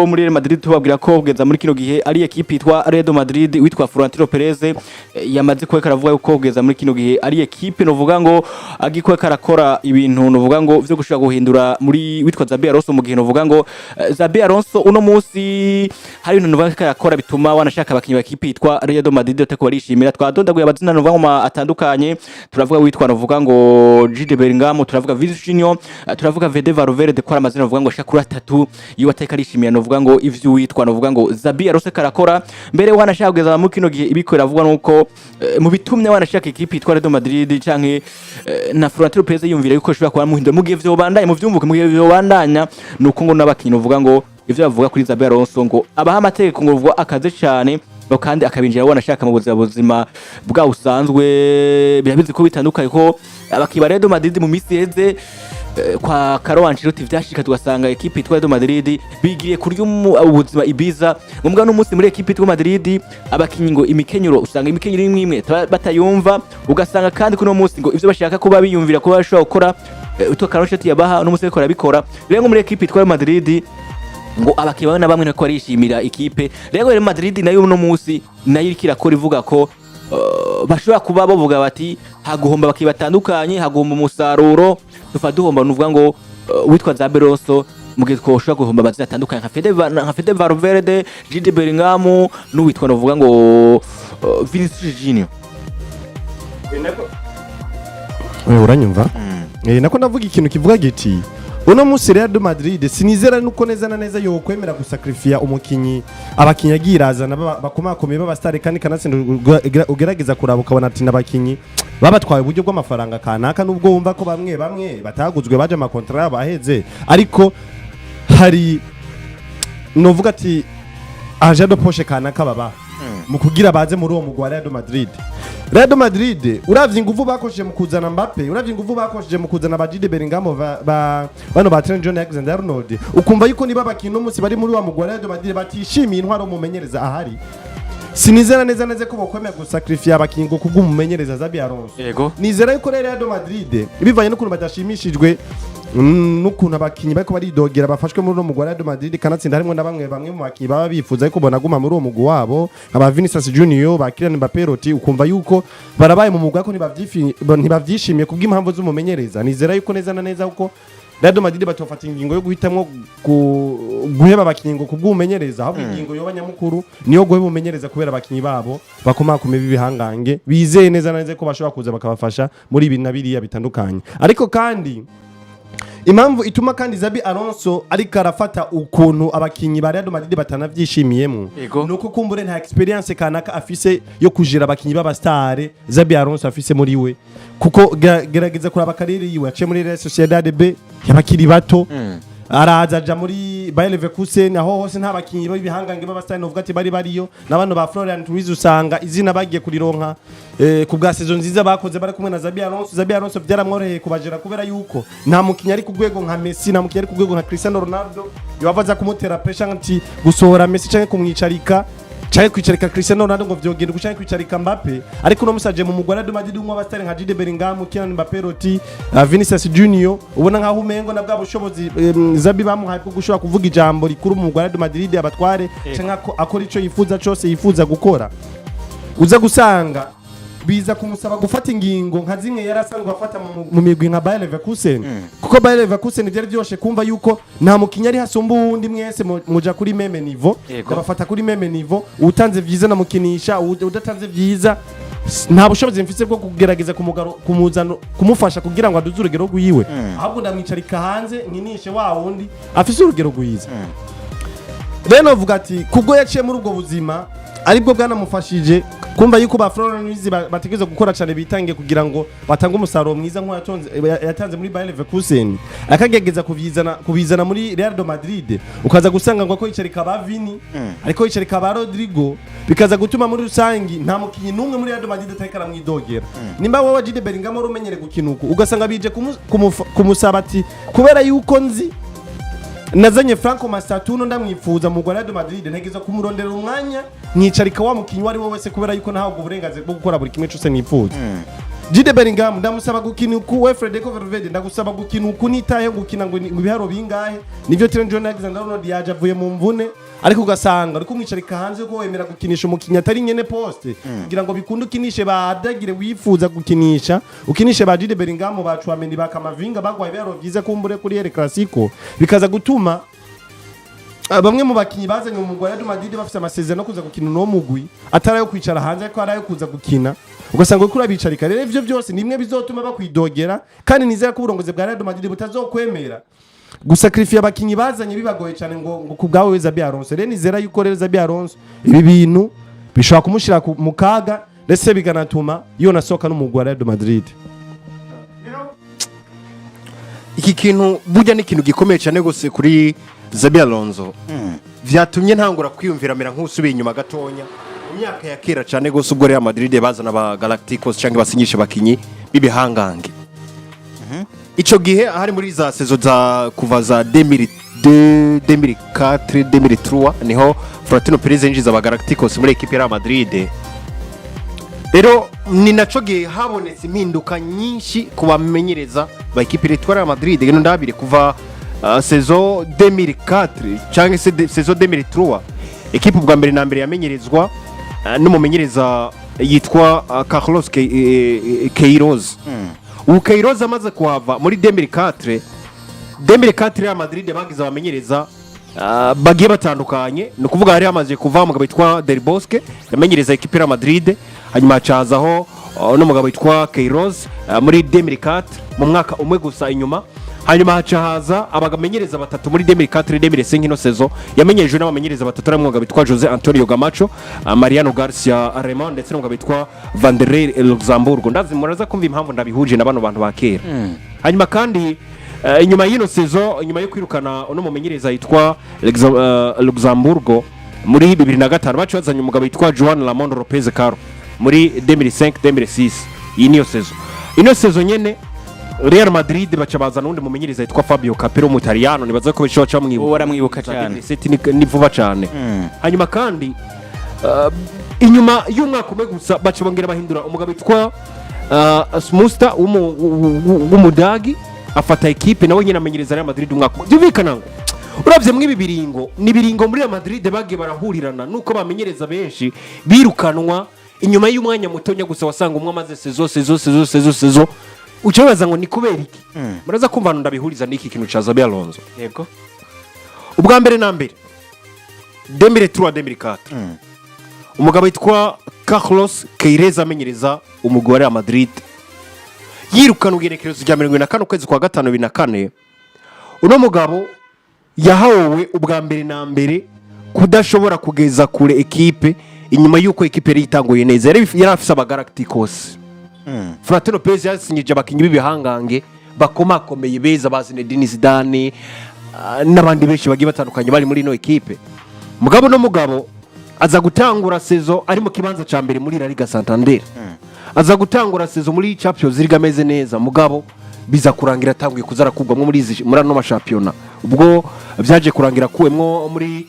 Muri Real Madrid tubabwira ko kugeza muri kino gihe ari ekipe yitwa Real Madrid, witwa Florentino Perez yamaze kuba karavuga yuko kugeza muri kino gihe ari ekipe novuga ngo agikuwe karakora ibintu novuga ngo vyo gushaka guhindura muri witwa Xabi Alonso, mu gihe novuga ngo Xabi Alonso uno munsi hari ibintu novuga karakora bituma wanashaka abakinyi ba ekipe yitwa Real Madrid batako barishimira. Twadondaguye abazina novuga ngo atandukanye, turavuga witwa novuga ngo Jude Bellingham, turavuga Vinicius Junior, turavuga Fede Valverde, ko amazina novuga ngo ashaka kuri atatu iyo ateka arishimira novuga ngo ivyo witwa novuga ngo Xabi Alonso karakora. Mbere wanashaka kugeza muri kino gihe ibiko iravuga nuko mu bitumye wanashaka ikipe yitwa Real Madrid canke na Florentino Perez yumvira yuko ishobora kuba muhindura mu gihe vyo bandanya mu vyumvuke, mu gihe vyo bandanya, nuko ngo n'abakinyi novuga ngo ivyo bavuga kuri Xabi Alonso ngo abaha amategeko ngo vuga akaze cane ngo kandi akabinjira wanashaka mu buzima bwa usanzwe. Birabizi ko bitandukanye ko abakinyi ba Real Madrid mu misi iheze kwa Carlo Ancelotti vyashika tugasanga ekipe yitwa Real Madrid bigiriye kurya ubuzima Ibiza ngo mbwa n'umunsi muri ekipe yitwa Madrid abakinyi ngo imikenyero, usanga imikenyero imwe imwe batayumva, ugasanga kandi kuno munsi ngo ivyo bashaka kuba biyumvira kuba bashobora gukora utwo Carlo Ancelotti yabaha no munsi ariko arabikora. Rero ngo muri ekipe yitwa Real Madrid ngo abakinyi bamwe na bamwe ntako barishimira ikipe. Rero Real Madrid nayo uno munsi nayo iriko irakora ivuga ko bashobora kuba bavuga bati haguhomba abakinyi batandukanye, haguhomba umusaruro, tufa duhomba nuvuga ngo witwa Xabi Alonso, mu gihe twoshobora guhomba amazina atandukanye nka Fede Valverde, Jude Bellingham n'uwitwa novuga ngo Vinicius Junior. Uranyumva? Nako ndavuga ikintu kivuga giti uno munsi Real de Madrid sinizera nuko neza na neza yokwemera gusacrifier umukinyi, abakinyi agiye irazana bakomakomeye b'abastare, kandi kanatsinda ugerageza kuraba ukabona ati n'abakinyi babatwaye uburyo bw'amafaranga kanaka, nubwo wumva ko bamwe bamwe bataguzwe baje amakontra yabo aheze, ariko hari novuga ati argent de poche kanaka baba mu kugira baze muri uwo mugwi wa Real Madrid. Real Madrid uravye inguvu bakoresheje mu kuzana Mbappe, uravye inguvu bakoresheje mu kuzana ba Jude Bellingham, bano ba Trent John Alexander Arnold, ukumva yuko niba abakinyi uno munsi bari muri wa mugwi wa Real Madrid batishimiye intwaro mumenyereza ahari, sinizera neza neza ko bokwemera gusacrifier abakinyi ngo kubw'umumenyereza Xabi Alonso. Nizera yuko rero Real Madrid bivanye n'ukuntu badashimishijwe n'ukuntu abakinyi bariko baridogera bafashwe muri uno mugwi wa Real Madrid, kanatsinda harimo na bamwe bamwe mu bakinyi baba bifuza yuko bonaguma muri uwo mugwi wabo aba Vinicius Junior, ba Kylian Mbappé Loti, ukumva yuko barabaye mu mugwi ariko ntibavyishimiye kubw'impamvu z'umumenyereza. Nizera yuko neza na neza uko Real Madrid batofata ingingo yo guhitamwo guheba abakinyi ngo kubw'umumenyereza, ahubwo ingingo yoba nyamukuru niyo guheba umumenyereza kubera abakinyi babo bakomakomeye b'ibihangange bizeye neza na neza ko bashobora kuza bakabafasha muri ibi na biriya bitandukanye. Ariko kandi impamvu ituma kandi Xabi Alonso ariko arafata ukuntu abakinyi ba Real Madrid batanavyishimiyemo nuko kumbure nta experience kanaka afise yo kujira abakinyi b'abastare Xabi Alonso afise muri we, kuko gerageza kuraba carrière yiwe, yaciye muri Real Sociedad B y'abakiri bato, araza aja muri Bayer Leverkusen, aho hose nta bakinyi b'ibihangange b'abastare novuga ati bari bariyo, n'abano ba Florian Wirtz usanga izina bagiye kurironka ku bwa saison nziza bakoze bari kumwe na Xabi Alonso. Xabi Alonso byaramworoheye kubajera kubera yuko nta mukinyi ari ku rwego nka Messi, nta mukinyi ari ku rwego nka Cristiano Ronaldo yobava aza kumutera pressure nti gusohora Messi canke kumwicarika canke kwicarika Cristiano Ronaldo ngo vyogenda canke kwicarika Mbappe. Ariko uno musaje mu mugwi wa Real Madrid umwe abastare nka Jude Bellingham, Kylian Mbappé Loti, Vinicius Junior, ubona nkaho umengo na bwa bushobozi Xabi bamuhaye bwo gushobora kuvuga ijambo rikuru mu mugwi wa Real Madrid abatware canke akora ico yifuza cose yifuza gukora, uza gusanga biza kumusaba gufata ingingo nka zimwe yari asanzwe afata mu migwi nka Bayer Leverkusen, kuko Bayer Leverkusen byari byoshe kumva yuko nta mukinyi ari hasumba uwundi, mwese muja kuri même niveau, ndabafata kuri même niveau, utanze vyiza namukinisha, udatanze vyiza nta bushobozi mfise bwo kugerageza kumuzana kumufasha kugira ngo aduze urugero rwiwe, ahubwo ndamwicarika hanze nkinishe wa wundi afise urugero rwiza. Rero novuga ati kubwo yaciye muri ubwo buzima aribwo bwanamufashije kumva yuko ba Florian Wirtz bategerezwa gukora cyane bitangiye kugira ngo batange umusaruro mwiza nk'uwo yatanze muri Bayer Leverkusen, akagerageza kubizana muri Real de Madrid, ukaza gusanga ngo ko yicarika ba Vini ariko yicarika ba Rodrigo, bikaza gutuma muri rusangi nta mukinyi n'umwe muri Real de Madrid atariko aramwidogera. Nimba wowe Jude Bellingham wari umenyere gukina uku, ugasanga bije kumusaba ati kubera yuko nzi nazanye Franco Mastantuono ndamwifuza mu Real de Madrid, ntegereza kumuronderera umwanya nkicarika wa mukinyi uwo ari we wese kubera yuko ntahabwa uburenganzira bwo gukora buri kimwe cyose nifuza. Jude Bellingham ndamusaba gukina uku, we Federico Valverde ndagusaba gukina uku, nitaye gukina ngo ibiharo bingahe. Nivyo Trent John Alexander Arnold yaje avuye mu mvune, ariko ugasanga ariko umwicarika hanze ko wemera gukinisha umukinnyi atari nyene poste kugira ngo bikunde ukinishe badagire wifuza gukinisha, ukinishe ba Jude Bellingham, ba Tchouameni, ba Camavinga bagwaye ibiharo vyiza kumbure kuri El Clasico, bikaza gutuma bamwe mu bakinyi bazanye mu mugwi wa Real Madrid bafise amasezerano yo kuza gukina uno mugwi, atari ayo kwicara hanze ariko ari ayo kuza gukina, ugasanga uriko urabicarika. Rero ivyo byose ni bimwe bizotuma bakwidogera, kandi nizera ko uburongozi bwa Real Madrid butazokwemera gusacrifier abakinyi bazanye bibagoye cyane ngo ku bwawe Xabi Alonso. Rero nizera yuko rero Xabi Alonso ibi bintu bishobora kumushira mu kaga, ndetse bikanatuma yonasohoka n'umugwi wa Real Madrid. Iki kintu burya ni ikintu gikomeye cyane gose kuri Xabi Alonso. Vyatumye ntangura kwiyumvira mera nk'usubiye inyuma gatonya mu myaka ya kera cyane gose, ubwo Real Madrid bazana ba Galacticos cyangwa basinyisha abakinyi b'ibihangange. Ico gihe hari muri za saison za kuva za 2002, 2004, 2003, niho Florentino Perez yinjiza aba Galacticos muri equipe ya Real Madrid. Rero ni naco gihe habonetse impinduka nyinshi ku bamenyereza ba ekipe yitwa Real Madrid. Ngeno ndabire kuva saison 2004 cyangwa se saison 2003, ekipe ubwa mbere na mbere yamenyerezwa n'umumenyereza yitwa Carlos Queiroz. Ubu Queiroz amaze kuhava muri 2004, 2004 Real Madrid bagize abamenyereza bagiye batandukanye. Ni ukuvuga hari hamaze kuva umugabo witwa Del Bosque yamenyereza ekipe ya Real Madrid, hanyuma hacazaho n'umugabo witwa Queiroz muri 2004, mu mwaka umwe gusa inyuma. Hanyuma haca haza abamenyereza batatu muri 2004, 2005. Ino saison yamenyerejwe n'abamenyereza batatu, harimo umugabo witwa Jose Antonio Camacho, Mariano Garcia Remon ndetse n'umugabo witwa Vanderlei Luxemburgo. Ndazi muraza kumva impamvu ndabihuje na bano bantu ba kera. Hanyuma kandi inyuma y'ino saison, inyuma yo kwirukana uno mumenyereza yitwa Luxemburgo muri 2005, baciye bazanye umugabo witwa Juan Ramon Lopez Caro muri 2005, 2006. Iyi niyo saison, ino saison nyene Real Madrid baca bazana uwundi mumenyereza yitwa Fabio Capello w'Umutaliyano. Nibaza ko benshi baca bamwibuka. Uwo baramwibuka cyane. 2007 ni vuba cyane. Hanyuma kandi inyuma y'umwaka umwe gusa baca bongera bahindura umugabo witwa Smuster w'Umudagi, afata ekipe, nawe nyine amenyereza Real Madrid umwaka umwe. Byumvikana ngo uravye mw'ibi biringo, ni biringo muri Real Madrid bagiye barahurirana nuko bamenyereza benshi birukanwa inyuma y'umwanya mutonya gusa. Wasanga umwe amaze saison, saison, saison, saison, saison. Uca wibaza ngo ni kubera iki? Muraza kumva ahantu ndabihuriza n'iki kintu ca Xabi Alonso. Ubwa mbere na mbere, 2003, 2004, umugabo witwa Carlos Queiroz amenyereza umugwi wa Real Madrid yirukana ugenekerezo rya 74 ukwezi kwa gatanu 2004. Uno mugabo yahawe ubwa mbere na mbere kudashobora kugeza kure ekipe inyuma y'uko ekipe yari yitanguye neza. Yari afise aba Galacticos. Florentino Perez yasinyije abakinnyi b'ibihangange bakomakomeye beza, ba Zinedine Zidane n'abandi benshi bagiye batandukanye bari muri ino ekipe. Mugabo no mugabo aza gutangura saison ari mu kibanza ca mbere muri La Liga Santander, aza gutangura saison muri Champions League ameze neza. Mugabo biza kurangira atanguye kuza arakugwamwo muri ano mashampiyona. Ubwo byaje kurangira akuwemwo muri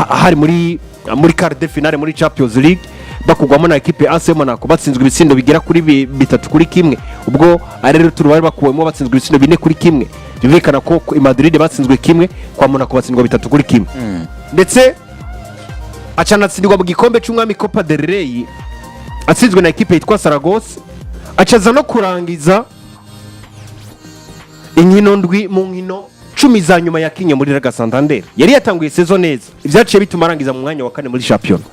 hari muri quart de finale muri Champions League, bakugwamo na ekipe AC Monaco, batsinzwe ibitsindo bigera kuri 3-1. Ubwo ari rero turu bari bakuwemo batsinzwe ibitsindo 4-1. Byumvikana ko i Madrid batsinzwe kimwe, kwa Monaco batsindwa 3-1, ndetse acanatsindirwa mu gikombe cy'umwami Copa del Rey, atsinzwe na ekipe yitwa Saragosse. Acaza no kurangiza inkino ndwi mu nkino 10 za nyuma yakinye muri Liga Santander. Yari yatanguye saison neza, ibyaciye bituma arangiza mu mwanya wa kane muri shampiyona.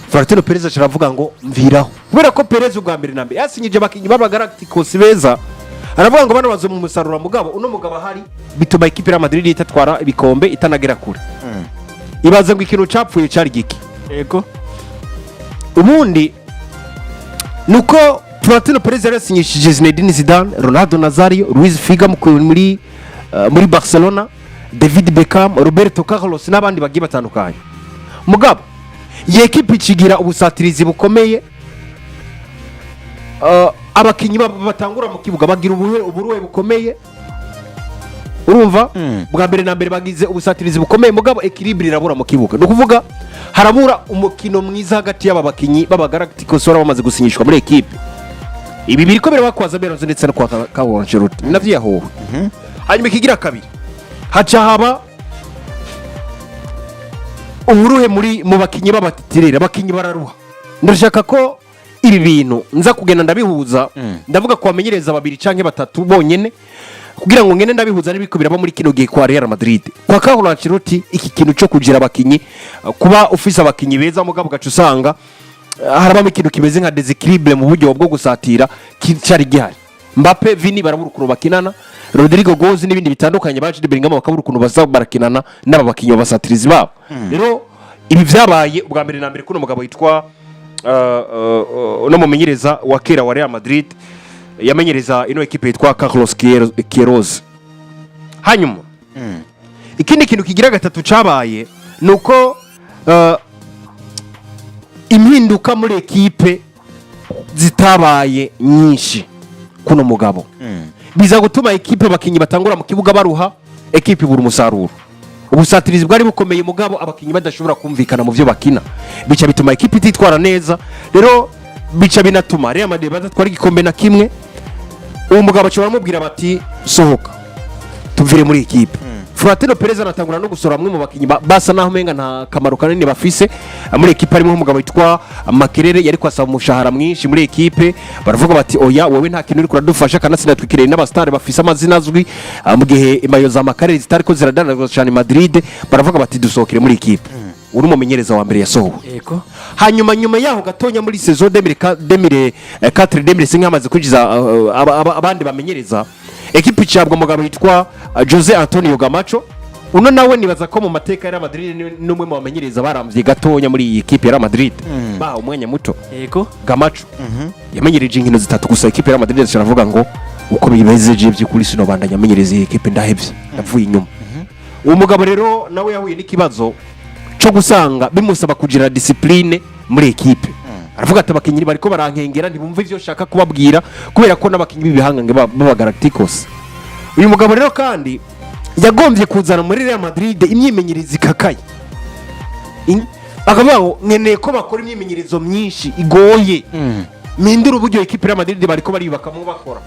Florentino Perez aca aravuga ngo mviraho, kubera ko Perez ubwa mbere na mbere yasinyije abakinnyi b'aba Galacticos beza. Aravuga ngo bano bazo mu musaruro, mugabo uno mugabo ahari bituma ekipe ya Madrid itatwara ibikombe, itanagera kure. Ibaze ngo ikintu capfuye cari giki? Ubundi nuko Florentino Perez yari yasinyishije Zinedine Zidane, Ronaldo Nazario, Luis Figo muri Barcelona, David Beckham, Roberto Carlos n'abandi bagiye batandukanye. Mugabo iyi ekipe ikigira ubusatirizi bukomeye, abakinnyi batangura mu kibuga bagira uburuhe bukomeye. Urumva, bwa mbere na mbere bagize ubusatirizi bukomeye, mugabo équilibre irabura mu kibuga. Ni ukuvuga harabura umukino mwiza hagati y'aba bakinnyi b'aba Galacticos bari bamaze gusinyishwa muri ekipe. Ibi biriko biraba kwa Xabi Alonso ndetse no kwa Carlo Ancelotti, navyo yahowe. Hanyuma ikigira kabiri, haca haba uburuhe muri mu bakinyi b'aba titulaires. Abakinyi bararuha. Ndashaka ko ibi bintu nza kugenda ndabihuza, ndavuga ku bamenyereza babiri canke batatu bonyene, kugira ngo ngende ndabihuza n'ibiko biraba muri kino gihe kwa Real Madrid, kwa Carlo Ancelotti. Iki kintu cyo kugira abakinyi, kuba ufise abakinyi beza, mugabo ugaca usanga harabamo ikintu kimeze nka déséquilibre mu buryo bwo gusatira cyari gihari. Mbappe, Vini barabura ukuntu bakinana, Rodrygo Goes n'ibindi bitandukanye, ba Jude Bellingham bakabura ukuntu baza barakinana n'aba bakinyi babasatirizi babo. Rero ibi vyabaye ubwa mbere na mbere kuno mugabo yitwa uno mumenyereza wa kera wa Real Madrid, yamenyereza ino ekipe yitwa Carlos Queiroz. Hanyuma ikindi kintu kigira gatatu cabaye ni uko impinduka muri ekipe zitabaye nyinshi kuno mugabo, biza gutuma ekipe abakinyi batangura mu kibuga baruha, ekipe ibura umusaruro. Ubusatirizi bwari bukomeye, mugabo abakinyi badashobora kumvikana mu byo bakina, bica bituma ekipe ititwara neza. Rero bica binatuma Real Madrid badatwara igikombe na kimwe. Uwo mugabo ashobora kumubwira bati: "Sohoka, tuvire muri ekipe." Florentino Perez anatangura no gusora bamwe mu bakinyi basa naho umenga nta kamaro kanini bafise muri ekipe, harimo nk'umugabo witwa Makelele yari kwasaba umushahara mwinshi muri ekipe. Baravuga bati: "Oya, wowe nta kintu uri kuradufasha, kanatsinda twikireye n'abasitari bafise amazina azwi." Mu gihe imayo za Makelele zitari ko ziradandazwa cyane i Madrid, baravuga bati: "Dusohokere muri ekipe." Uri umumenyereza wa mbere yasohowe. Hanyuma nyuma yaho gatonya, muri saison 2004 2005, hamaze kwinjiza abandi bamenyereza, ekipe icabwa umugabo witwa Jose Antonio Camacho. Uno nawe nibaza ko mu mateka ya Real Madrid ni n'umwe mu bamenyereza baramvye gatonya muri iyi ekipe ya Real Madrid, bahawe umwanya muto. Camacho yamenyereje inkino zitatu gusa ekipe ya Real Madrid, aravuga ngo: "Uko bimeze, je by'ukuri sinobandanya amenyereza iyi ekipe, ndahevye, ndavuye inyuma." Uwo mugabo rero nawe yahuye n'ikibazo cyo gusanga bimusaba kugira discipline muri ekipe. Aravuga ati: "Abakinnyi bariko barankengera, ntibumva ivyo nshaka kubabwira," kubera ko n'abakinnyi b'ibihangange b'aba Galacticos. Uyu mugabo rero kandi yagombye kuzana muri Real Madrid imyimenyerezo ikakaye. Bakavuga ngo: "Nkeneye ko bakora imyimenyerezo myinshi igoye, mpindura uburyo ekipe ya Real Madrid bariko bariyubakamo bakora."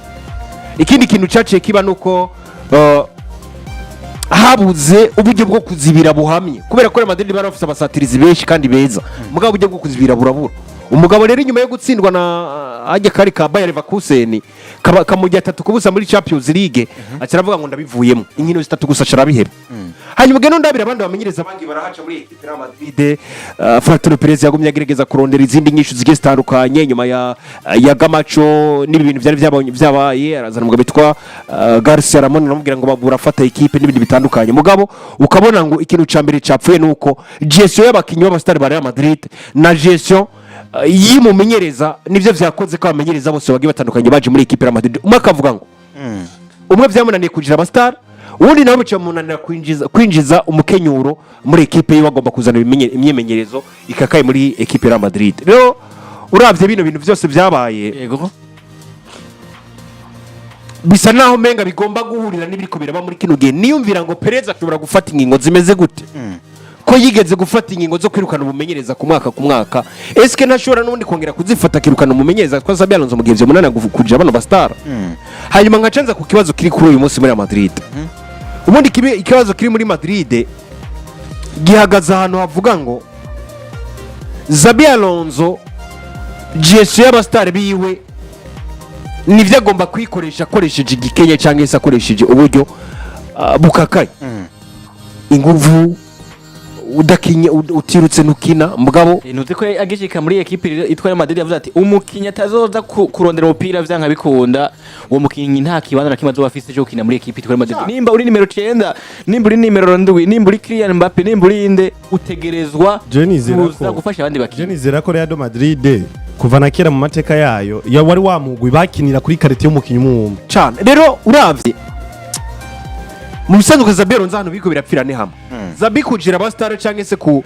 Ikindi kintu cyaciye kiba nuko habuze uburyo bwo kuzibira buhamye, kubera ko Real Madrid bari bafite abasatirizi benshi kandi beza, mugabo uburyo bwo kuzibira burabura. Umugabo rero inyuma yo gutsindwa na hajya kari ka Bayer Leverkusen, kamujya 3-0 muri Champions League, aca aravuga ngo: "Ndabivuyemo." Inkino zitatu gusa, aca arabiheba. Hanyuma ugenda ndabira abandi bamenyereza abandi barahaca muri ekipe ya Real Madrid. Florentino Perez yagumye agerageza kurondera izindi nyinshi zigiye zitandukanye nyuma ya Camacho n'ibi bintu byari byabaye. Arazana umugabo witwa Garcia Ramon, aramubwira ngo burafata ekipe n'ibindi bitandukanye, mugabo ukabona ngo ikintu ca mbere capfuye nuko gestion y'abakinyi b'abasitari ba Real Madrid na gestion yimumenyereza nivyo vyakoze ko abamenyereza bose bagiye batandukanye baje muri ekipe ya Real Madrid, umwe akavuga ngo umwe vyamunaniye kugira abasitari, ubundi nawe bicamunanira kwinjiza umukenyuro muri ekipe yiwe, agomba kuzana imyimenyerezo ikakaye muri ekipe ya Real Madrid. Rero uravye bino bintu byose vyabaye, bisa naho menga bigomba guhurira n'ibiriko biraba muri kino gihe. Niyumvira ngo Perez ashobora gufata ingingo zimeze gute, ko yigeze gufata ingingo zo kwirukana umumenyereza ku mwaka ku mwaka? Eske ntashobora n'ubundi kongera kuzifata akirukana umumenyereza twa Xabi Alonso mu gihe vyomunanira kugira bano bastar? Hanyuma nkacanza ku kibazo kiri kuri uyu munsi muri Real Madrid. Ubundi ikibazo kiri muri Madrid gihagaze ahantu havuga ngo Xabi Alonso, gestion y'abasitari biwe nivyo agomba kuyikoresha akoresheje igikenya cyangwa se akoresheje uburyo bukakaye, inguvu udakinye utirutse ntukina, mugabo Ntuzi ko agishika muri ekipe itwa Real Madrid yavuze ati: "Umukinyi atazoza kurondera umupira vyanka bikunda, uwo mukinyi nta kibanza na kimwe azoba afise cyo gukina muri ekipe itwa Real Madrid. Nimba uri nimero 9, nimba uri nimero 7, nimba uri Kylian Mbappe, nimba uri inde, utegerezwa Je nizera kuza gufasha abandi Je bakinyi." nizera ko Real Madrid kuva na kera mu mateka yayo ya wari wamugwi bakinira kuri qualité y'umukinyi umwe umwe. Cane. Rero uravye mu bisanzwe, Xabi Alonso ahantu biriko birapfira ni hamwe Xabi kugira abasitari cyangwa se ku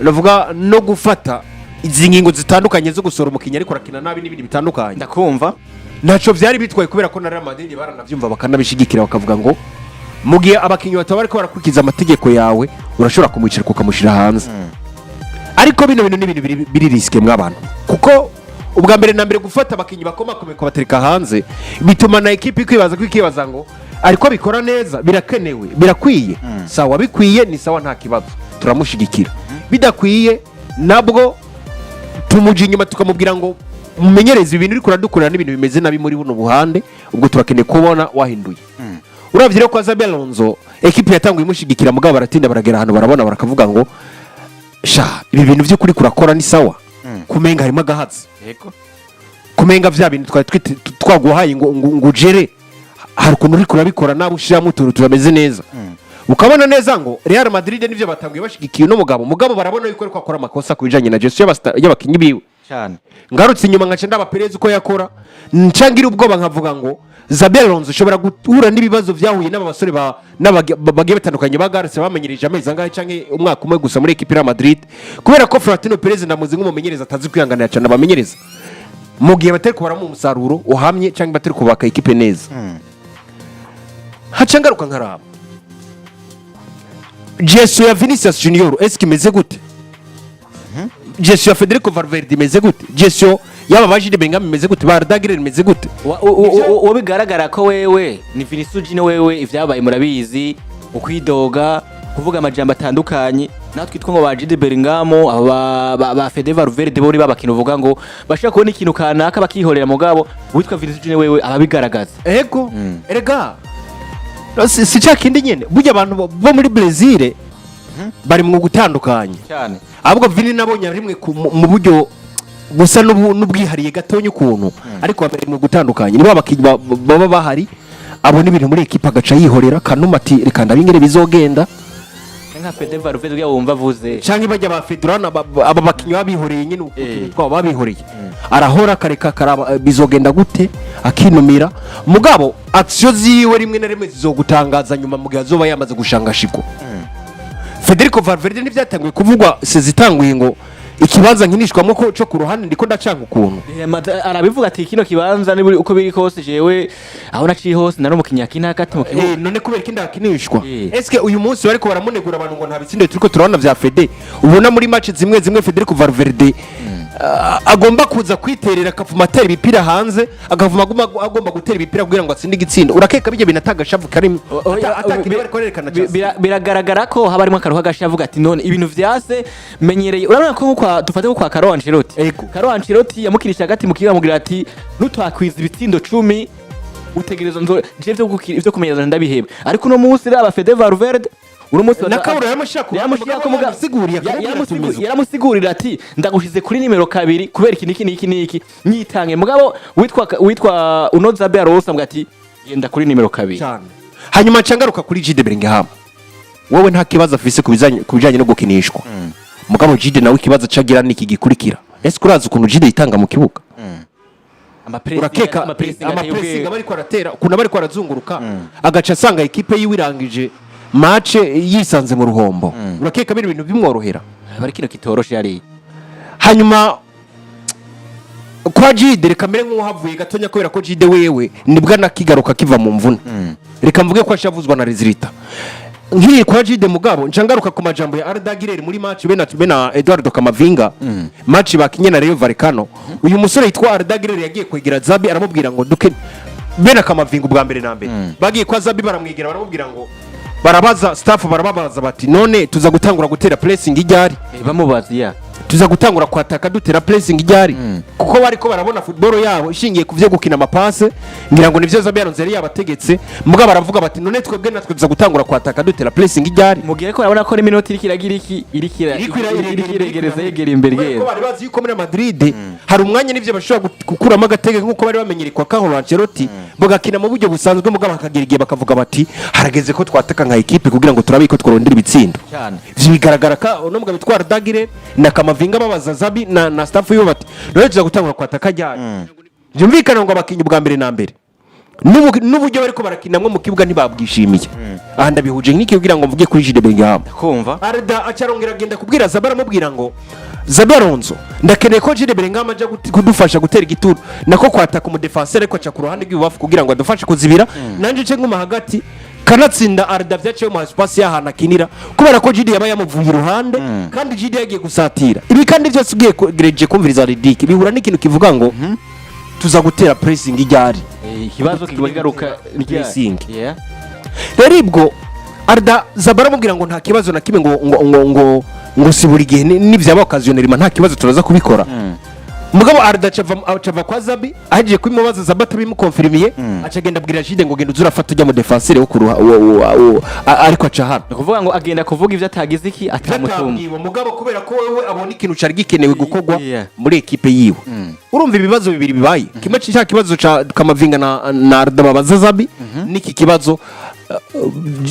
navuga no gufata izi ngingo zitandukanye zo gusohora umukinnyi ariko arakina nabi n'ibindi bitandukanye, Ndakumva. Ntacyo byari bitwaye, kubera ko na Real Madrid baranavyumva bakanabishigikira, bakavuga ngo mu gihe abakinnyi bataba bariko barakurikiza amategeko yawe, urashobora kumwicara ukamushyira hanze. Ariko bino bintu ni ibintu biri risqué mw'abantu, kuko Ubwa mbere na mbere, gufata abakinnyi bakomakomeye kubatereka hanze bituma na ekipi kwibaza ko ikibaza ngo ariko bikora neza, birakenewe, birakwiye. Sawa, bikwiye ni sawa, nta kibazo, turamushigikira. Bidakwiye nabwo tumuja inyuma, tukamubwira ngo mumenyereze, ibintu uriko uradukorera n'ibintu bimeze nabi muri buno buhande, ubwo turakeneye kubona wahinduye. Uravye rero kwa Xabi Alonso, ekipi yatanguye imushigikira, mugabo baratinda baragera ahantu barabona, barakavuga ngo sha, ibi bintu by'ukuri kurakora ni sawa, kumenga harimo agahatsi, kumenga vya bintu twari twaguhaye ngo ujere, hari ukuntu uriko urabikora nabi, ushiramo utuntu tutameze neza. Ukabona neza ngo Real Madrid nivyo batanguye bashigikiye uno mugabo, barabona yuko ariko akora amakosa ku bijanye na gestion y'abakinyi biwe. Ngarutse inyuma nkaca ndaba Perez uko yakora, ncangira ubwoba, nkavuga ngo Xabi Alonso ushobora guhura n'ibibazo byahuye n'aba basore bagiye batandukanye ba Garcia bamenyereje amezi angahe canke umwaka umwe gusa muri equipe ya Madrid, kubera ko Florentino Perez ndamuzi nk'umumenyereza atazi kwihanganira cyane abamenyereza mu gihe batari kubaramo umusaruro uhamye cyangwa batari kubaka equipe neza. Haca ngaruka nkaraba gestion ya Vinicius Junior, est-ce imeze gute? Gestion ya Federico Valverde imeze gute? Gestion y'aba ba Jude Bellingham imeze gute? Ba Arda Güler imeze gute? Uwo bigaragara ko wewe ni Vinicius Junior, wewe ivyabaye murabizi, ukwidoga, kuvuga amajambo atandukanye. Natwe twitwa ngo ba Jude Bellingham, aba ba Fede Valverde, bo babakina uvuga ngo bashaka kubona ikintu kanaka bakihorera, mugabo witwa Vinicius Junior wewe ababigaragaza. Ego, erega si cya kindi nyene, burya abantu bo muri Brazil bari mu gutandukanye. Ahubwo Vini nabonye rimwe mu buryo busa n'ubwihariye gatonya ukuntu, ariko bari mu gutandukanye. Nibo abakinnyi baba bahari, abona ibintu muri ekipa agaca yihorera kanuma, ati reka ndabe ingene bizogenda. Nka Fede Valverde uriya wumva avuze. Canke bajya ba Fedurana, aba bakinnyi babihoreye nyine utuntu twabo babihoreye, arahora akareka akaraba bizogenda gute, akinumira. Mugabo action ziwe rimwe na rimwe zizogutangaza nyuma mu gihe azoba yamaze gushangashikwa. Federico Valverde ntibyatanguye kuvugwa sezitanguye ngo ikibanza nkinishwamo ko cyo ku ruhande ndiko ndacanga ukuntu. Arabivuga ati kino kibanza ni uko biri kose, jewe aho naciye hose nari umukinnyi akina hagati mu kibuga. None kubera iki ndakinishwa? Eske uyu munsi bariko baramunegura abantu ngo nta bitsindo turiko turabona vya Fede? Ubona muri match zimwe zimwe Federico Valverde agomba kuza kwiterera, akavuma atera ibipira hanze, akavuma agomba gutera ibipira kugira ngo atsinde igitsindo. Urakeka bijya bintu atagashavu karimo, atakintu bariko barerekana cyane? Biragaragara ko haba harimo akaruha gasha, avuga ati none ibintu vyase menyereye. Urabona ko nko kwa dufate nko kwa Carlo Ancelotti. Carlo Ancelotti yamukirisha hagati mu kibuga, amubwira ati nutwakwiza ibitsindo 10 utegereza nzo je ivyo kumenyereza ndabiheba. Ariko uno munsi raba Fede Valverde uno munsi Na Kabura yamushira ku yamushira ko muga yamusiguriye, akamubwira ati umeze uko. Yaramusigurira ati ndagushize kuri nimero 2 kubera iki niki niki niki, nyitange. Mugabo witwa uno Xabi Alonso amuga ati genda kuri nimero 2. Cyane. Hanyuma nca ngaruka kuri Jude Bellingham, wowe nta kibazo afise ku bijanye no gukinishwa. Mugabo Jude nawe ikibazo cagira niki gikurikira: ese urazi ukuntu Jude yitanga mu kibuga? Urakeka Amapressing amapressing aba ariko aratera, ukuntu aba ariko arazunguruka, agaca asanga ekipe yiwe irangije match yisanze mu ruhombo, urakeka bino bintu bimworohera? Bari kino kitoroshe yari. Hanyuma kwa Jude, reka mbere nk'uhavuye gatonya, kubera ko Jude wewe nibwo anakigaruka kiva mu mvune, reka mvuge ko ashavuzwa na résultat nk'iyi kwa Jude. Mugabo nca ngaruka ku majambo ya Arda Güler muri match bena Eduardo Camavinga, match bakinye na Rayo Vallecano. Uyu musore yitwa Arda Güler yagiye kwegera Xabi aramubwira ngo duke bena Camavinga. Ubwa mbere na mbere bagiye kwa Xabi baramwegera, baramubwira ngo barabaza staff, barababaza bati none tuza gutangura gutera pressing ijyari? Bamubaza ya Tuza gutangura kwataka dutera pressing ijyari? Kuko bariko barabona football yabo ishingiye ku byo gukina amapase, ngira ngo nivyo Xabi Alonso yari yabategetse. Mugabo baravuga bati none twebwe natwe tuza gutangura kwataka dutera pressing ijyari? Mugihe ko barabona ko n'iminota iriko iragira iki, iriko iregereza yegera imbere. Kubera ko Igenda bari bazi yuko muri Madrid hari umwanya n'ivyo bashobora gukuramo agatege nk'uko bari bamenyereye kwa Carlo Ancelotti, bagakina mu buryo busanzwe, mugabo bakagera igihe bakavuga bati harageze ko twataka nka ekipe kugira ngo turabe ko tworondera ibitsindo. Cyane. Ivyo bigaragara ka uno mugabo witwa Arda Güler na Camavinga babaza Xabi na staff yiwe bati none tuza gutangura kwataka ryari? Byumvikana ngo abakinyi bwa mbere na mbere n'uburyo bariko barakinamwo mu kibuga ntibabwishimiye. Aha ndabihuje nk'iki kugira ngo mvuge kuri Jude Bellingham. Kumva. Arda acarongera agenda kubwira Xabi, aramubwira ngo Xabi Alonso, ndakeneye ko Jude Bellingham aja kudufasha gutera igituro, nako kwataka umudefenseur, ariko aca ku ruhande rw'ibubafu kugira ngo adufashe kuzibira, nanje nce nguma hagati. Kanatsinda Arda vyaciye mu espace y'ahantu akinira, kubera ko Jude yaba yamuvuye iruhande, kandi Jude yagiye gusatira. Ibi kandi byose ugiye kugereje kumviriza Riddick, bihura n'ikintu kivuga ngo tuza gutera pressing ijyari. Ikibazo kiguma kigaruka. Pressing. Yeah. Rero ibwo Arda Zabara amubwira ngo nta kibazo na kimwe, ngo si buri gihe, nivyaba occasionnellement nta kibazo, turaza kubikora. Mugabo Arda acava kwa Zabi ahejeje kubimubaza, Zabi atabimukonfirimiye, aca agenda abwira Jude ngo genda uze urafata ujya mu défenseur wo kuruha ariko aca hano. Ni ukuvuga ngo agenda kuvuga ivyo atagize iki, atamutumva. Atabwiwe, mugabo kubera ko wewe abona ikintu cari gikenewe gukorwa muri ekipe yiwe. Urumva ibibazo bibiri bibaye kimwe, cya kibazo ca Kamavinga na Arda babaza Zabi, n'iki kibazo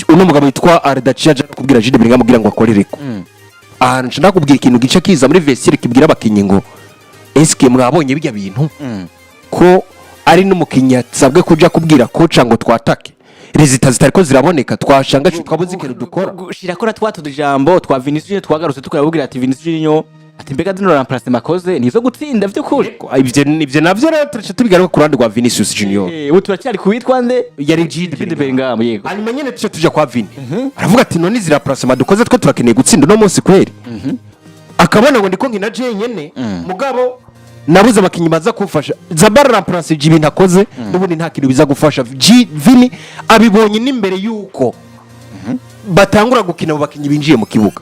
uno mugabo witwa Arda aciye aja no kubwira Jude Bellingham amubwira ngo akorereko. Ahantu nca ndakubwira ikintu gice kiza muri vestiaire kibwira abakinyi ngo eske mwabonye bijya bintu ko ari n'umukinyi yasabwe kuja kubwira coach ngo twatake, résultats zitariko ziraboneka, twashanga twabuze ikintu dukora. Shirako twa tujambo twa Vinicius Junior twagarutse, tukababwira ati Vinicius Junior, ati mbega zino remplacement akoze nizo gutsinda vy'ukuri? Ivyo navyo rero turaca tubigaruka ku ruhande rwa Vinicius Junior. Ubu turacyari kuwitwa nde? Yari Jude. Jude Bellingham, yego. Hanyuma nyene tuca tuja kwa Vini, aravuga ati none izi remplacement dukoze, twe turakeneye gutsinda uno munsi kweri? Akabona ngo ndiko nkina jenyene, mugabo nabuze abakinyi baza kumfasha. Zabara remplace ibintu akoze n'ubundi nta kintu biza gufasha. Vini abibonye n'imbere yuko batangura gukina abo bakinyi binjiye mu kibuga.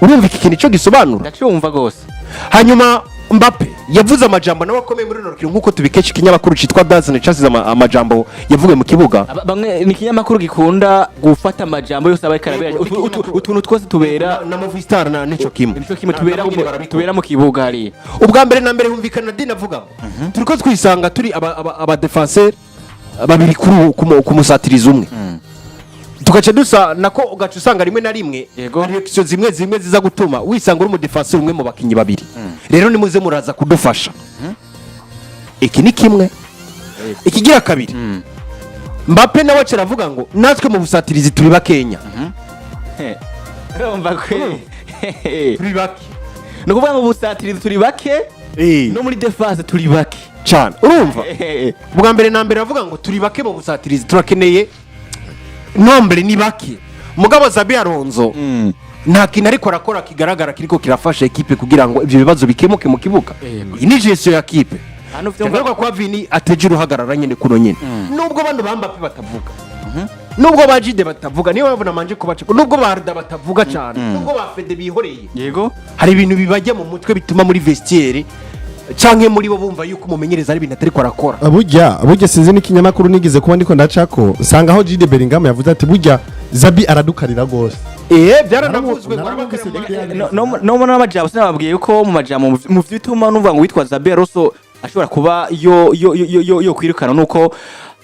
Urumva iki kintu ico gisobanura? Ndacumva gose. Hanyuma Mbappe yavuze amajambo nawe akomeye muri runo rukino, nk'uko tubikesha ikinyamakuru cyitwa DAZN cyasize amajambo yavuye mu kibuga. Bamwe ni ikinyamakuru gikunda gufata amajambo yose aba ariko arabera. Yego, Utuntu twose tubera na Movistar na nico kimwe. Nico kimwe, Na- tubera nabo nyene barabikora. Tubera mu kibuga hariya. Ubwa mbere na mbere humvikana Dina avuga ngo turiko twisanga turi aba défenseur babiri kuri ku musatirizi umwe, tugaca dusa nako, ugaca usanga rimwe na rimwe hari action zimwe zimwe ziza gutuma wisanga uri umu défenseur umwe mu bakinyi babiri. Rero nimuze muraza kudufasha. Iki ni kimwe. Ikigira kabiri, Mbappe nawe aca aravuga ngo natwe mu busatirizi turi bakenya. Urumva kwe. Turi bake. Ni ukuvuga ngo ubusatirizi turi bake, no muri défense turi bake. Cyane. Urumva bwa mbere na mbere aravuga ngo turi bake mu busatirizi, turakeneye nombre, ni bake. Mugabo Xabi Alonso nta kintu ariko arakora kigaragara kiriko kirafasha ekipe kugira ngo ibyo bibazo bikemuke mu kibuga. Iyi ni gestion ya kipe. Hano vyumva. Ngaruka kwa Vini, ateje uruhagarara nyine kuno nyine, nubwo bano ba Mbappe batavuga, nubwo ba Jude batavuga, niyo mpamvu namanje kubaca, nubwo ba Arda batavuga cyane, nubwo ba Fede bihoreye, hari ibintu bibajya mu mutwe bituma muri vestiaire canke muri bo bumva yuko umumenyereza ari ibintu atariko arakora. Burya sinzi n'ikinyamakuru nigeze kuba ndiko ndacako, nsanga aho Jude Bellingham yavuze ati burya Xabi aradukarira gose. Byaranavuzwe ngo Naramwumvise. No mu n'amajambo sinababwiye yuko mu majambo mu vyituma numva ngo witwa Xabi Alonso ashobora kuba yo kwirukana, nuko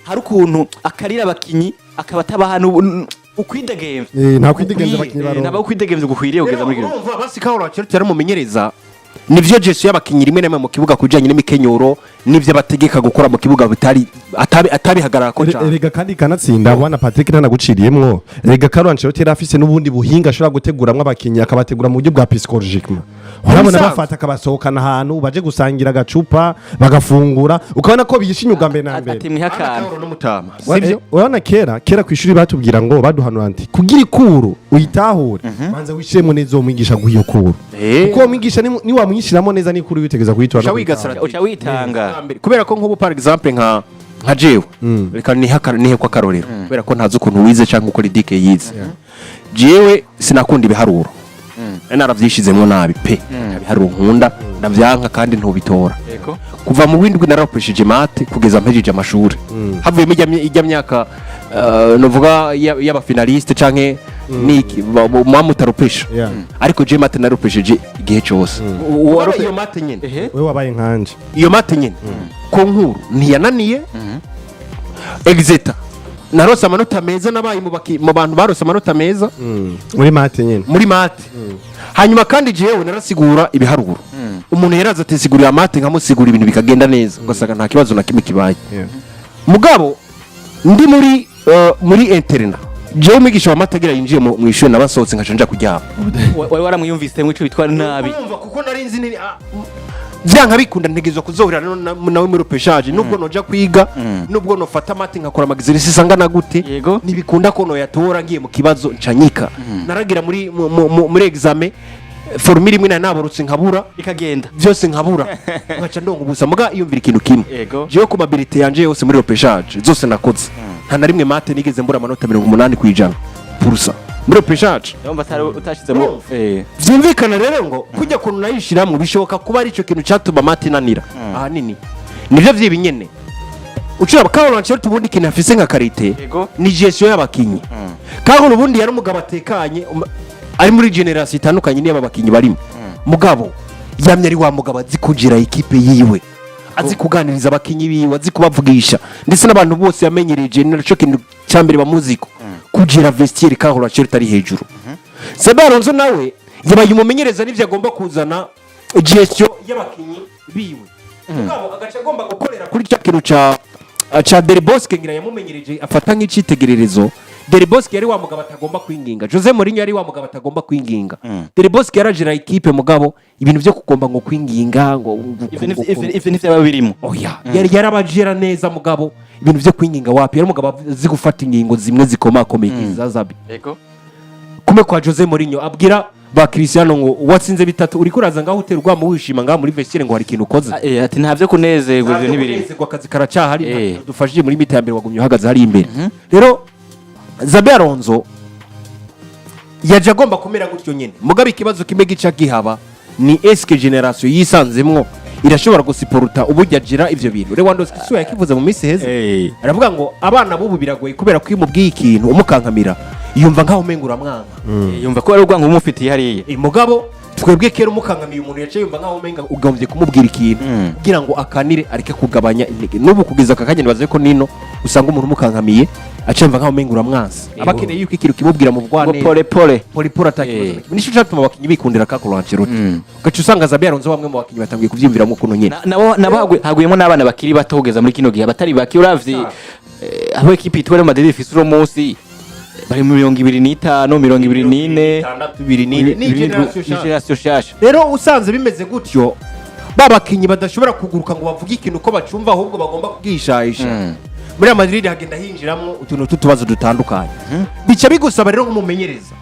hari ukuntu akarira abakinyi akaba atabaha ukwidegemvya. Nta kwidegemvya abakinyi Naba baronka. ukwidegemvya gukwiriye kugeza muri kino. Urumva basi Carlo Ancelotti yaramumenyereza, nivyo gestion y'abakinyi rimwe na rimwe mu kibuga kujanye n'imikenyuro n'ivyo bategeka gukora mu kibuga bitari atabihagarara ko cyane. Erega kandi kanatsinda, bwana Patrick, ntanaguciriyemwo, erega Carlo Ancelotti yari afise n'ubundi buhinga ashobora guteguramwo abakinyi, akabategura mu buryo bwa psychologiquement. Urabona Bisanzwe. bafata akabasohokana ahantu baje gusangira agacupa, bagafungura, ukabona ko biyishimye ubwa mbere na mbere. Ati mwiha akantu. Carlo n'umutama sivyo? Urabona kera ku ishuri batubwira ngo baduhanura nti kugira ikuru uyitahure, banza wishiremo neza uwo mwigisha guha iyo kuru, kuko uwo mwigisha niwamwishyiramo neza n'ikuru witegeza kuyitora Uca no wiga kuyitahura. strategy. Uca witanga. Kubera ko nk'ubu par exemple nka jewe, reka nihe ko akarorero, kubera ko ntazi ukuntu wize cyangwa uko Ridike yize. Jewe sinakunda ibiharuro, nari naravyishizemwo nabi pe. Nta biharuro nkunda, ndavyanka kandi ntubitora. Kuva mu windwi narakoresheje maths kugeza mpejeje amashuri, havuyemo ijya myaka novuga y'aba finaliste canke niki muba mutaropesha. Ariko je maths naropesheje igihe cose. Kubera iyo maths nyene, Wewe wabaye nkanje. Iyo maths nyene ko nkuru ntiyananiye, exeta narose amanota meza, nabaye mu bantu barose amanota meza. Muri maths nyene. Muri maths. Hanyuma kandi jewe narasigura ibiharuro, umuntu yaraza ati sigurira maths, nkamusigura ibintu bikagenda neza, ugasanga nta kibazo na kimwe kibaye. Mugabo ndi muri internat, jewe umwigisha wa maths agira yinjiye mu ishuri nabasohotse nkaca nja kuryama. Wari waramwiyumvise ico bitwa nabi. Urumva kuko nari nzi Byanka bikunda ntegerezwa kuzohurira nawe muri repêchage, nubwo noja kwiga, nubwo nofata maths nkakora ama exercices angana gute. Ntibikunda ko noyatora ngiye mu kibazo ncanyika. Naragira muri muri examen, formule imwe nari naborotse nkabura. Ikagenda. Byose nkabura, nkaca ndonga ubusa. Muga iyumvira ikintu kimwe: jewe ku mabilité yanje yose muri repêchage zose nakoze, nta na rimwe maths nigeze mbura amanota 80% purusa muri repêchage. Ndumva atari utashizemo. Vyumvikana rero ngo kujya kuntu nayishiramwo bishoboka kuba ari ico kintu catuma maths inanira. Ahanini nivyo vyibi nyene ucira. Carlo Ancelotti ubundi ikintu afise nka qualité ni gestion y'abakinyi. Carlo ubundi yari umugabo atekanye, ari muri génération itandukanye niyo aba bakinyi barimo. Mugabo yamye ari wa mugabo azi kugira équipe yiwe, azi kuganiriza abakinyi biwe, azi kubavugisha, ndetse n'abantu bose yamenyereje naco kintu cya mbere bamuziko kugira vestiaire. Carlo Ancelotti ari hejuru. Xabi Alonso nawe yabaye umumenyereza, n'ivyo agomba kuzana gestion y'abakinyi biwe, mugabo agaca agomba gukorera kuri cya kintu ca Del Bosque ngira yamumenyereje, afata nk'icitegererezo. Del Bosque yari wa mugabo atagomba kwinginga, Jose Mourinho yari wa mugabo atagomba kwinginga. Del Bosque yarajira équipe, mugabo ibintu byo kugomba ngo kwinginga ngo Ivyo ntivyaba birimo. Oya, yari yarabajera neza, mugabo ibintu byo kwinginga wapi. Yari umugabo azi gufata ingingo zimwe zikomakomeye nk'iza Xabi. Kume kwa Jose Mourinho abwira ba Cristiano ngo watsinze bitatu, uriko uraza ngaho utera urwamo wishima ngaho muri vestiaire ngo hari ikintu ukoze. Ati nta vyo kunezerwa, ivyo ntibirimo. Kunezerwa, akazi karacahari. Dufashije muri mi-temps ya mbere, wagumye uhagaze hari imbere. Rero Xabi Alonso yaje agomba kumera gutyo nyine, mugabo ikibazo kimwe gica gihaba ni: est-ce que génération yisanzemwo irashobora gusiporuta uburyo agira ivyo bintu? Lewandowski si we yakivuze mu minsi iheze? Aravuga ngo abana b'ubu biragoye, kubera ko iyo umubwiye ikintu umukankamira yumva nkaho umenga uramwanka. Yumva ko ari urwango umufitiye hariya. Mugabo twebwe kera umukankamiye umuntu yaciye yumva nkaho umenga ugombye kumubwira ikintu kugira ngo akanire, areke kugabanya intege. N'ubu kugeza aka kanya nibaze ko nino usanga umuntu umukankamiye aca yumva nkaho umenga uramwansa, aba akeneye yuko ikintu kimubwira mu ngo bwaneza. Pole pole. Pole pole, atakibazo na kimwe. Nico catuma abakinyi bikundira Carlo Ancelotti. Ugaca usanga Xabi Alonso bamwe mu bakinyi batangiye kuvyiyumviramo ukuntu nyene. Nabo haguyemo n'abana bakiri bato kugeza muri kino gihe abatari bake. Uravye aho ekipi yitwa Real Madrid ifise uno munsi, bari mu 25, 24. Itandatu, ibiri n'ine. Ni génération ni shasha. génération shasha. Rero usanze bimeze gutyo, ba bakinyi badashobora kuguruka ngo bavuge ikintu uko bacumva, ahubwo bagomba kubwishahisha. Muri Real Madrid hagenda hinjiramo utuntu tw'utubazo dutandukanye, bica bigusaba rero nk'umumenyereza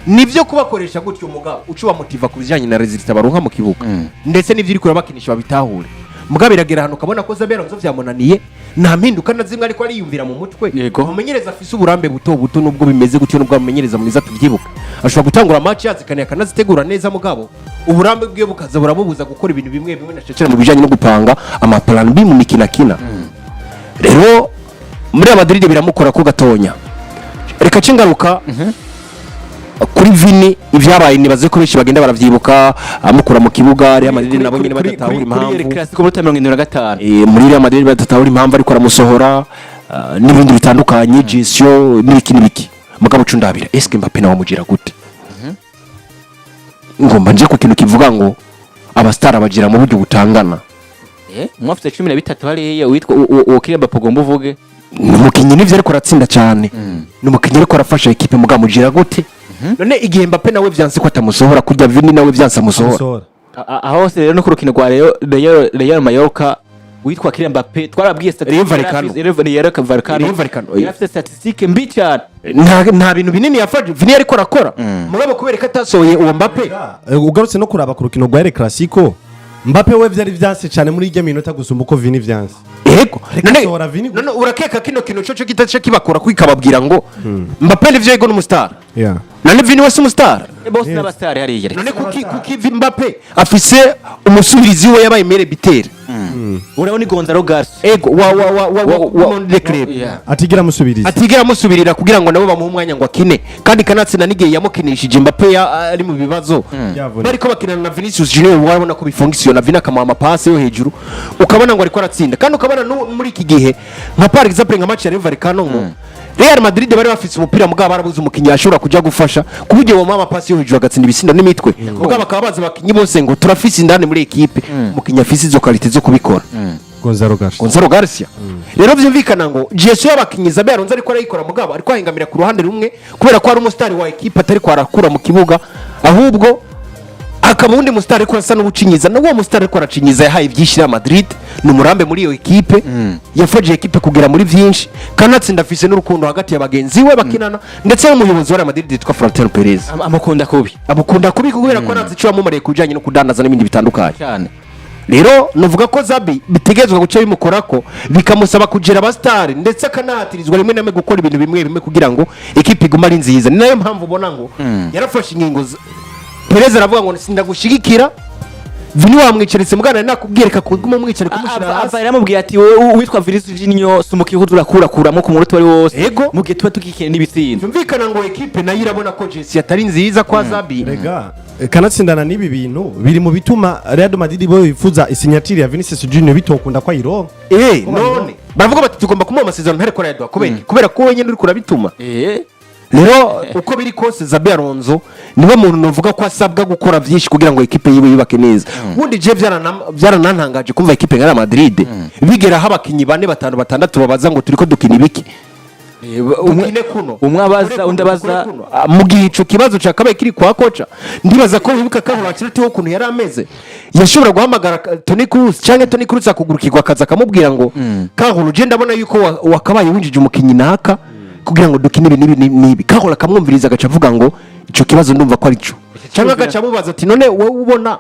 nivyo kubakoresha gutyo, umugabo uca ubamotiva ku bijyanye na résultat baronka mu kibuga, ndetse n'ivyo uri kurabakinisha babitahure. Mugabo biragera ahantu ukabona ko Xabi Alonso vyamunaniye, nta mpinduka na zimwe ariko ariyumvira mu mutwe. Umumenyereza afise uburambe buto buto, nubwo bimeze gutyo, nubwo amumenyereza mwiza tuvyibuka ashobora gutangura match yazikaniye akanazitegura neza, mugabo uburambe bwiwe bukaza buramubuza gukora ibintu bimwe bimwe na cecere mu bijanye no gupanga ama plan B mu mikino akina. Rero muri Real Madrid biramukora ko gatonya. Reka cingaruka kuri Vini. Ibyabaye nibaze ko benshi bagenda baravyibuka, amukura mu kibuga, Real Madrid nabo nyene badatahura Kuri El impamvu. Clasico muri 75. Muri Real Madrid badatahura impamvu ariko aramusohora, n'ibindi bitandukanye, gestion n'ibiki n'ibiki. Mugabo cundabira, eske Mbappe nawe amugira gute? Ngomba nje ku kintu kivuga ngo abastar abagira mu buryo butangana. Umwe afite 13 hariya witwa uwo Kylian Mbappe ugomba uvuge. Ni umukinnyi nivyo ariko aratsinda cyane, ni umukinnyi ariko arafasha équipe, mugabo amugira gute none igihe Mbappe nawe vyanse ko atamusohora kurya Vini nawe vyanse amusohora? Amusohora. Aho hose rero no ku rukino rwa Real Mallorca, witwa Kylian Mbappe twarabwiye Rayon Vallecano. Rayon Vallecano. Rayon Vallecano, yari afite statistique mbi cyane. Nta bintu binini yafashe Vini ariko arakora, mugabo kubera ko atasohoye uwo Mbappe. Ugarutse no kuraba ku rukino rwa El Clasico, Mbappe we vyari vyanse cyane muri irya minota gusumba uko Vini vyanse. Yego. Reka None sohora Vini gusa. None urakeka kino kintu cyo kitace kibakora kwikababwira ngo Mbappe nivyo, yego n'umustar. None Vini we si umustar? Bose n'abasitari hariya. None kuki Mbappe afise umusubirizi we yabaye meilleur buteur? Urabona ni Gonzalo Garcia. Ego, wa wa club. Atigira amusubiriza. Atigera amusubirira kugira ngo nabo bamuhe umwanya ngo akine, kandi kanatsinda n'igihe yamukinishije Mbappe ari mu bibazo. Yavunitse. Bariko bakinana na Vinicius Junior, warabona ko bifonctionna, Vini akamuha amapasi yo hejuru, ukabona ngo ariko aratsinda. Kandi ukabona muri iki gihe nka par exemple nka match ya Rayon Vallecano, ngo Real Madrid bari bafise umupira, mugabo barabuze umukinnyi ashobora kuja gufasha ku buryo bamuha amapasi yo hejuru agatsinda ibisinda n'imitwe. Mugabo bakaba bazi abakinyi bose ngo turafise indani muri équipe umukinnyi afise izo qualité zo kubikora. Gonzalo Garcia. Gonzalo Garcia. Rero vyumvikana ngo gestion y'abakinyi Xabi Alonso ariko arayikora, mugabo ariko ahengamira ku ruhande rumwe kubera ko ari umusitari wa équipe atari ko arakura mu kibuga, ahubwo Akaba uwundi musitari ariko asa n'uwucinyiza. N'uwo musitari ariko aracinyiza yahaye byinshi Real Madrid, ni umurambe muri iyo ekipe, yafashije ekipe kugera muri byinshi, kanatsinda afise n'urukundo hagati ya bagenzi we bakinana ndetse n'umuyobozi wa Real Madrid yitwa Florentino Perez. Amukunda kubi. Amukunda kubi kubera ko arazi icyo yamumariye ku bijyanye no kudandaza n'ibindi bitandukanye. Cyane. Rero nuvuga ko Xabi bitegerezwa guca bimukorako, bikamusaba kugira abasitari, ndetse akanahatirizwa rimwe na rimwe gukora ibintu bimwe bimwe kugira ngo ekipe igume ari nziza. Ni nayo mpamvu ubona ngo yarafashe ingingo. Perez aravuga ngo sindagushigikira Vini, wamwicaritse mugana nakubwiye reka kuguma umwicarika umushyira hasi. Ava yaramubwiye ati: "Wowe witwa Vinicius Junior si umukinnyi urakurakuramo ku munota wari wose Ego. mu gihe tuba tugikeneye n'ibitsindo." Byumvikana ngo ekipe nayo irabona ko gestion atari nziza kwa Xabi. Rega kanatsindana n'ibi bintu biri mu bituma Real Madrid bo bifuza i signature ya Vinicius Junior bitokunda ko ayironka. None baravuga bati tugomba kumuha amasezerano ntareko arayaduha kubera iki? Kubera ko wenyine uri kurabituma. Rero uko biri kose, Xabi Alonso niwe muntu navuga ko asabwa gukora byinshi kugira ngo ekipe yiwe yubake neza. Ubundi je byaranantangaje kumva ekipe nka Real Madrid bigeraho abakinyi bane, batanu, batandatu babaza ngo turiko dukina ibiki, dukine kuno, Umwe abaza, dukore undi kuno, abaza. dukore kuno. Mu gihe ico kibazo cakabaye kiri kwa koca, ndibaza ko wibuka Carlo Ancelotti ukuntu yari ameze, yashobora guhamagara Toni Kroos cyangwa Toni Kroos akugurukirwa akaza akamubwira ngo: "Carlo, je ndabona yuko wakabaye winjije umukinyi naka kugira ngo dukine ibi n'ibi n'ibi n'ibi." Carlo akamwumviriza, agaca avuga ngo ico kibazo ndumva ko ari cyo, cyangwa agaca amubaza ati: "None wowe ubona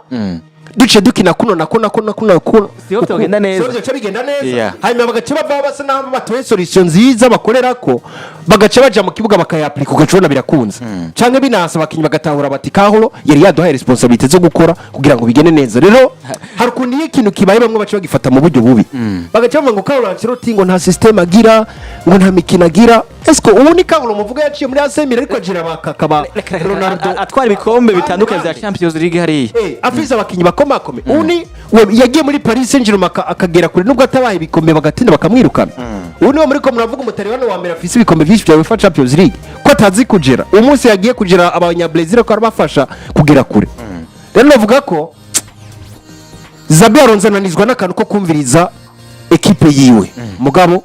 duce dukina kuno na kuno na kuno na kuno na kuno?" Siho byogenda neza. Siho byoca bigenda neza. Hanyuma bagaca bava basa naho batoye solution nziza bakorera ko, bagaca baja mu kibuga bakayapurika, ugaca ubona birakunze canke binasa, abakinyi bagatahura bati Carlo yari yaduhaye responsabilité zo gukora kugira ngo bigende neza. Rero hari ukuntu iyo ikintu kibaye bamwe baca bagifata mu buryo bubi, bagaca bavuga ngo Carlo Ancelotti ngo nta système agira, ngo nta mikino agira. Esko ubu ni Carlo muvuga yaciye muri AC Milan ariko agira bakakaba Ronaldo, Atwara ibikombe bitandukanye bya Champions League hariya. Afise abakinyi bakomakome. Ubu we yagiye muri Paris Saint-Germain akagera kure nubwo atabaye ibikombe, bagatinda bakamwirukana. Ubu niwe muri ko muravuga umutaliyano wa mbere afise ibikombe byinshi bya UEFA Champions League ko atazi kugera uwo munsi yagiye kugera abanya-Brazil ko arabafasha kugera kure. Rero navuga ko Xabi Alonso ananizwa n'akantu ko kumviriza ekipe yiwe. Mugabo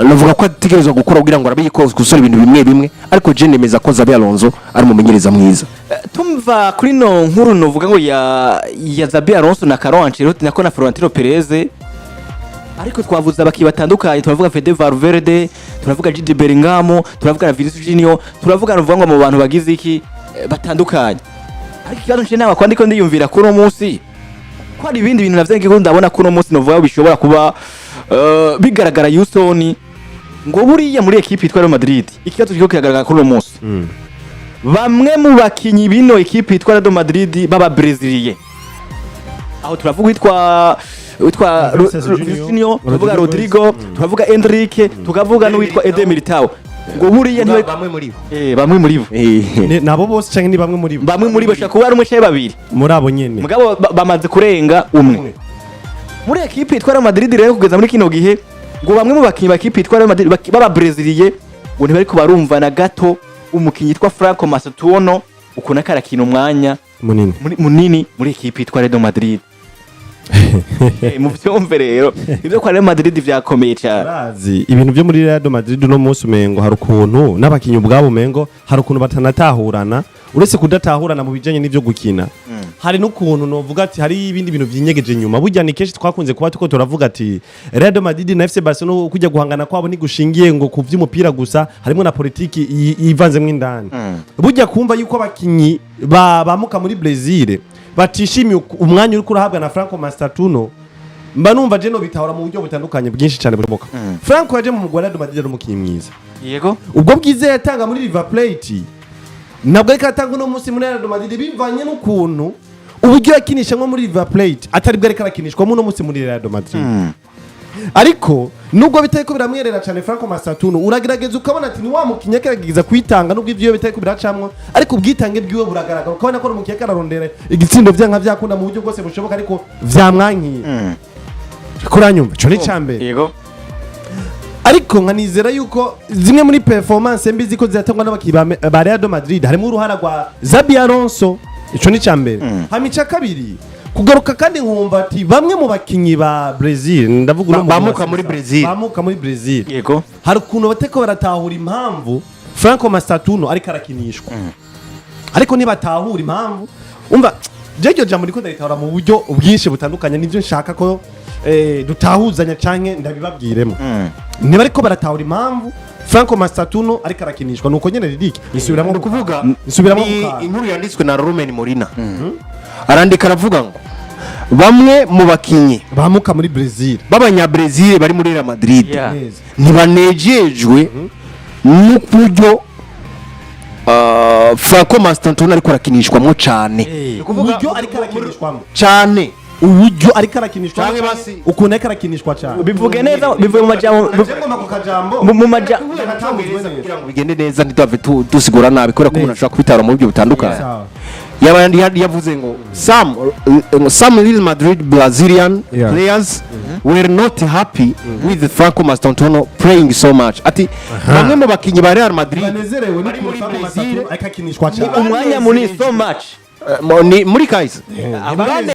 navuga ko ategerezwa gukora kugira ngo arabe ko gusora ibintu bimwe bimwe, ariko je nemeza ko Xabi Alonso ari umumenyereza mwiza. Tumva kuri no nkuru novuga ngo ya Xabi Alonso na Carlo Ancelotti nako na Florentino Perez, ariko twavuze abakinnyi batandukanye: turavuga Fede Valverde, turavuga Jude Bellingham, turavuga na Vinicius Junior, turavuga novuga ngo mu bantu bagize iki batandukanye. Ariko ikibazo nce nawe kwandiko ndiyumvira kuri uno munsi ko hari ibindi bintu navyo ngiye ndabona kuri uno munsi novuga bishobora kuba bigaragara Houston ngo buriya muri ekipe yitwa Real Madrid ikibazo kiriko kiragaragara kuri uno munsi, bamwe mu bakinyi bino ekipe yitwa Real Madrid baba Brésiliens, aho turavuga witwa Vinicius Junior, Junior, turavuga Rodrigo. Rodrigo, turavuga Endrick, tukavuga n'uwitwa Eder Militao, ngo buriya ntiwe Bamwe muri bo. Bamwe muri bo. Nabo bose canke ni bamwe muri bo? Bamwe muri bo, bashobora kuba ari umwe canke babiri. Muri abo nyene. Mugabo bamaze kurenga umwe muri ekipe yitwa Real Madrid. Rero kugeza muri kino gihe ngo bamwe mu bakinyi ba ekipe yitwa Real Madrid baba Brésiliens ngo ntibariko barumva na gato umukinyi yitwa Franco Mastantuono ukuntu ariko arakina umwanya munini. Munini muri ekipe yitwa Real Madrid. Mu vyumve rero, ivyo kwa Real Madrid vyakomeye cyane. Urazi ibintu byo muri Real Madrid uno munsi umengo hari ukuntu n'abakinyi ubwabo umengo hari ukuntu batanatahurana. Uretse kudatahurana mu bijanye n'ivyo gukina, hari n'ukuntu novuga ati hari ibindi bintu vyinyegeje inyuma. Burya ni kenshi twakunze kuba tuko turavuga ati Real Madrid na FC Barcelona kujya guhangana kwabo ntigushingiye ngo ku vy'umupira gusa, harimo na politiki ivanzemwo indani. Burya kumva yuko abakinyi bamuka muri Brazil batishimiye umwanya uriko urahabwa na Franco Mastantuono, mba numva je no bitahura mu buryo butandukanye bwinshi cyane bushoboka. Franco yaje mu mugwi wa Real Madrid ari umukinyi mwiza. Ubwo bwiza yatanga muri River Plate ntabwo ariko atanga uno munsi muri Real Madrid, bivanye n'ukuntu uburyo yakinishamo muri River Plate atari bwo ariko arakinishwamo uno munsi muri Real Madrid. Ariko nubwo bitariko biramwerera cyane, Franco Mastantuono uragerageza ukabona ati ni wa mukinyi agerageza kwitanga, nubwo ivyo bitariko biracamwo, ariko ubwitange bwiwe buragaragara, ukabona ko ari umukinyi ariko ararondera igitsindo vyanka vyakunda mu buryo bwose bushoboka, ariko vyamwankiye. Kuranyumva, ico ni icambere. Ariko nkanizera yuko zimwe muri performance mbi ziko ziratangwa n'abakinyi ba Real Madrid harimo uruhara rwa Xabi Alonso. Ico ni icambere. Hama ica kabiri, kugaruka kandi nkumva ati bamwe mu bakinyi ba Brazil, ndavuga uno mugwi wa Bamuka muri Sisa, Brazil. bamuka muri Brazil, hari ukuntu bateko baratahura impamvu Franco Mastantuono ariko arakinishwa, ariko ntibatahura impamvu umva. Je iryo jambo ndiko ndaritahura mu buryo bwinshi butandukanye, nivyo nshaka ko dutahuzanya canke ndabibabwiremo. Niba ariko baratahura impamvu Franco Mastantuono ariko arakinishwa, nuko nyene ridike nisubiramo. Ni ukuvuga nisubiramo. Ni Ku kantu. inkuru yanditswe na Rumen Molina, arandika aravuga ngo bamwe mu bakinyi bamuka muri Brazil b'Abanyabrezil bari muri Real Madrid Neza. ntibanejejwe n'uburyo Franco Mastantuono ariko arakinishwamo cane. Uburyo ariko arakinishwamo. Cane. Uburyo ariko arakinishwamo. Canke basi- Ukuntu ariko arakinishwa cyane. Bivuge neza, bivuge mu majambo. Je ngomba ku kajambo Mu maja natangujwe neza. Kugira ngo bigende neza, ntituhave dusigura nabi, kubera ko umuntu ashobora kubitara mu buryo butandukanye. Sawa. Yaba yavuze ngo some Real Madrid Brazilian players were not happy with Franco Mastantuono playing so much. Ati bamwe mu bakinyi ba Real Madrid Banezerewe bari n'ukuntu muri Franco Brazil Mastantuono ariko akinishwa cyane. Umwanya munini, so much. Ni muri kahise.